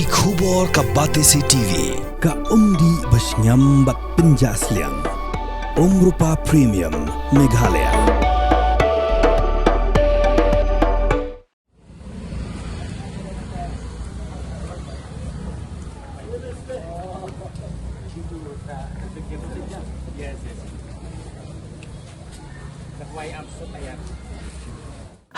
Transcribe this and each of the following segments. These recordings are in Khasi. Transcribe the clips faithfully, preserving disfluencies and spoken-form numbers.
Ki khubor ka Batesi T V, ka umdih ba shngiam bad pynjah sliang. Umrupa Premium, Meghalaya.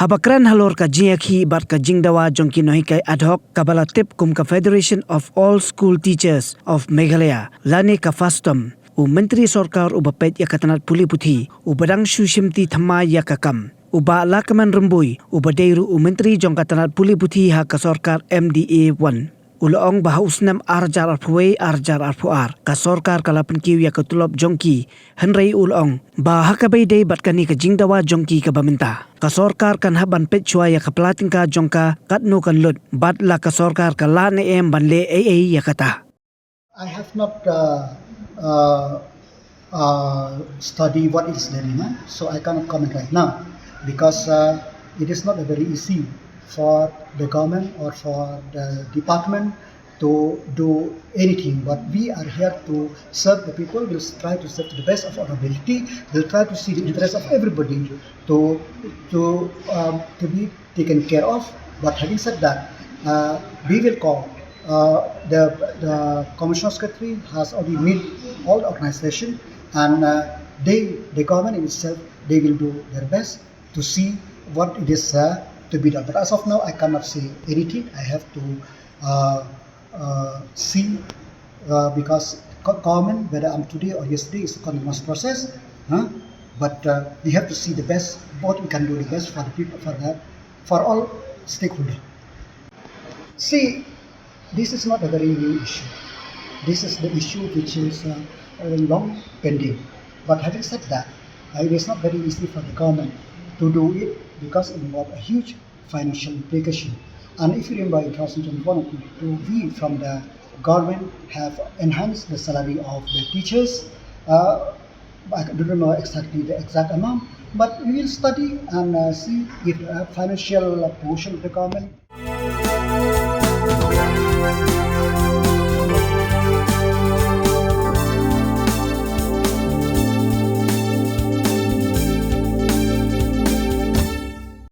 Haba kren halor ka jingïakhih bad ka jingdawa jong ki nonghikai ad hoc kaba la tip kum ka Federation of All School Teachers of Meghalaya, lane ka FASTOM, u Myntri Sorkar uba peit ïa ka tnat pule puthi, uba dang shu shimti thymmai ïa ka kam, u Bah Lahkmen Rymbui, uba dei ruh u Myntri jong ka tnat pule puthi ha ka sorkar M D A one, u la ong ba ha u snem ar hajar arphew wei ar hajar arphew ar, ka sorkar ka la pynkiew ïa ka tulop jong ki, hynrei u la ong ba ha kaba ïadei bad kane ka jingdawa jong ki kaba mynta, ka sorkar kan hap ban peit shuwa ïa ka pla tyngka jong ka katno kan lut, bad la ka sorkar ka lah ne em ban leh ei ei ïa kata. I have not uh, uh, uh, study what is the demand, so I cannot comment right now because uh, it is not a very easy for the government or for the department to do anything. But we are here to serve the people. We'll try to serve to the best of our ability. We'll try to see the interest of everybody to to um, to be taken care of. But having said that, uh, we will call uh, the the commissioner secretary has already met all the organization, and uh, they the government in itself, they will do their best to see what it is uh, to be done. But as of now, I cannot say anything. I have to uh, uh, see uh, because co- government, whether I'm today or yesterday, is a continuous process. Huh? But uh, we have to see the best, what we can do the best for the people, for the for all stakeholders. See, this is not a very new issue. This is the issue which is uh, long pending. But having said that, uh, it is not very easy for the government to do it because it involves a huge financial implication. And if you remember in two thousand twenty-one and twenty-two, we from the government have enhanced the salary of the teachers. Uh, I don't know exactly the exact amount, but we will study and uh, see if the financial position of the government